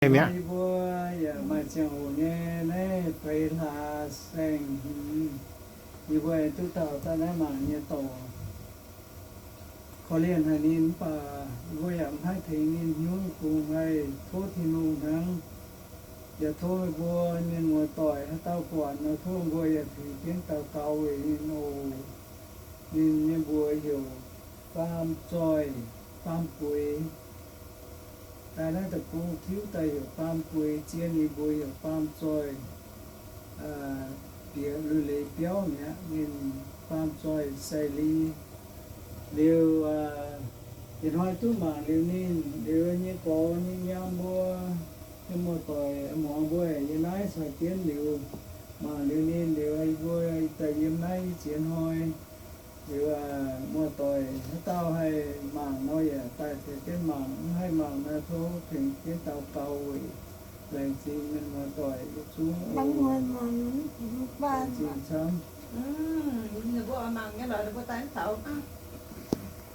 Hnangv yie mbuo yaac maaih ziangh hoc nyei naaiv feix hlaax saeng-hmz, yie mbuo duqv taux daaih naaiv mangc nyei dorngx. Korv-lienh haic ninh mv baac mbuo yaac mv haih tengx ninh hnyouv, kungx haih tov Tin-Hungh hnangv. Yaac tov meih mbuo mienh muoz-doic haaix dauh buatc nor, tov mbuo yaac tengx jienv daux gaux weic ninh oc. Ninh nyei mbuox heuc Faam Zoih, Faam Buix. Daaih naaiv deic-bung tiuv daaih heuc Faam Buix, zien ninh mbuox heuc Faam Zoih. Bieqc Luic Leiz biauv mi'aqv, ninh Faam Zoih Sai Li. Liuz, ih hnoi duqv mangc liuz ninh liuz nyei gorx nyei nyaam mbuo, nyei muoz-doic muangx mbuo yiem naaiv caux jienv liuz, mangc liuz ninh liuz mbuo daaih yiem naaiv i ziex hnoi. Liuz muoz-doic haaix dauh haih mangc nor yaac daaih tengx jienv mangc, mv haih mangc nor tov tengx jienv daux gaux weic laengz zingh mienh muoz-doic yietc zungv oc. Laengz zingh camv. Ninh mbuo oix mangc nyei lorqc, ninh mbuo daaih mv taux.